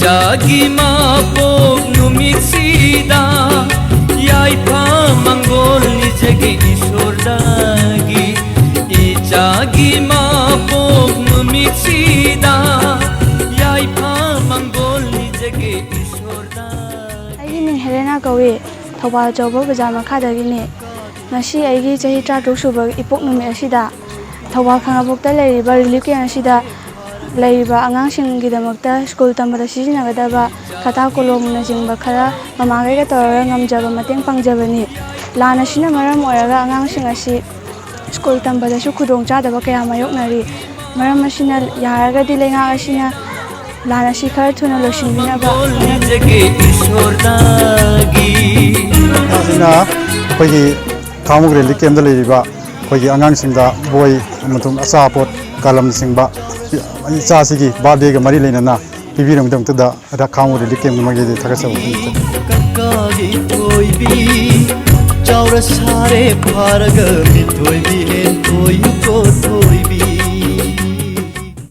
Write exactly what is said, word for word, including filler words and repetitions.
ꯏꯆꯥꯒꯤ ꯃꯄꯣꯛ ꯅꯨꯃꯤꯠꯁꯤꯗ ꯌꯥꯏꯐ ꯃꯪꯒꯣꯜ ꯅꯤꯖꯒꯦ ꯏꯁꯣꯔꯗꯒꯤ꯫ ꯏꯆꯥꯒꯤ ꯃꯄꯣꯛ ꯅꯨꯃꯤꯠꯁꯤꯗ ꯌꯥꯏꯐ ꯃꯪꯒꯣꯜ ꯅꯤꯖꯒꯦ ꯏꯁꯣꯔꯗꯒꯤ꯫ ꯑꯩꯒꯤ ꯃꯤꯡ ꯍꯦꯂꯦꯅꯥ ꯀꯧꯏ꯫ ꯊꯧꯕꯥꯜ ꯑꯆꯧꯕ ꯕꯖꯥꯔ ꯃꯈꯥꯗꯒꯤꯅꯤ꯫ ꯉꯁꯤ ꯑꯩꯒꯤ ꯆꯍꯤ ꯇꯔꯥꯇꯔꯨꯛ ꯁꯨꯕ ꯏꯄꯣꯛ ꯅꯨꯃꯤꯠ ꯑꯁꯤꯗ ꯊꯧꯕꯥꯜ ꯈꯥꯉꯕꯣꯛꯇ ꯂꯩꯔꯤꯕ ꯔꯤꯂꯤꯐ ꯀꯦꯝ ꯑꯁꯤꯗ ꯂꯩꯔꯤꯕ ꯑꯉꯥꯡꯁꯤꯡꯒꯤꯗꯃꯛꯇ ꯁ꯭ꯀꯨꯜ ꯇꯝꯕꯗ ꯁꯤꯖꯤꯟꯅꯒꯗꯕ ꯈꯇꯥ ꯀꯣꯂꯣꯝꯅꯆꯤꯡꯕ ꯈꯔ ꯃꯃꯥꯈꯩꯒ ꯇꯧꯔꯒ ꯉꯝꯖꯕ ꯃꯇꯦꯡ ꯄꯥꯡꯖꯕꯅꯤ꯫ ꯂꯥꯟ ꯑꯁꯤꯅ ꯃꯔꯝ ꯑꯣꯏꯔꯒ ꯑꯉꯥꯡꯁꯤꯡ ꯑꯁꯤ ꯁ꯭ꯀꯨꯜ ꯇꯝꯕꯗꯁꯨ ꯈꯨꯗꯣꯡꯆꯥꯗꯕ ꯀꯌꯥ ꯃꯥꯌꯣꯛꯅꯔꯤ꯫ ꯃꯔꯝ ꯑꯁꯤꯅ ꯌꯥꯔꯒꯗꯤ ꯂꯩꯉꯥꯛ ꯑꯁꯤꯅ ꯂꯥꯟ ꯑꯁꯤ ꯈꯔ ꯊꯨꯅ ꯂꯣꯏꯁꯤꯟꯕꯤꯅꯕ ꯍꯣꯠꯅꯕꯤꯌꯨ꯫ ꯑꯁꯤꯅ ꯑꯩꯈꯣꯏꯒꯤ ꯈꯥꯉꯕꯣꯛ ꯔꯤꯂꯤꯐ ꯀꯦꯝꯗ ꯂꯩꯔꯤꯕ ꯑꯩꯈꯣꯏꯒꯤ ꯑꯉꯥꯡꯁꯤꯡꯗ ꯕꯣꯏ ꯑꯃꯁꯨꯡ ꯑꯆꯥꯄꯣꯠ, ꯀꯂꯝꯅꯆꯤꯡꯕ ꯏꯆꯥꯁꯤꯒꯤ ꯕꯥꯔꯗꯦꯒ ꯃꯔꯤ ꯂꯩꯅꯅ ꯄꯤꯕꯤꯔꯝꯕꯒꯤꯗꯃꯛꯇꯗ ꯈꯥꯉꯕꯣꯛ ꯔꯤꯂꯤꯐ ꯀꯦꯝꯒꯤ ꯃꯥꯏꯀꯩꯗꯒꯤ ꯊꯥꯒꯠꯆꯕ ꯐꯣꯡꯗꯣꯛꯆꯔꯤ꯫ ꯀꯀꯥꯒꯤ ꯊꯣꯏꯕꯤ, ꯆꯥꯎꯔ ꯁꯥꯔꯦ ꯐꯥꯔꯒ ꯃꯤꯊꯣꯏꯕꯤ ꯍꯦꯟ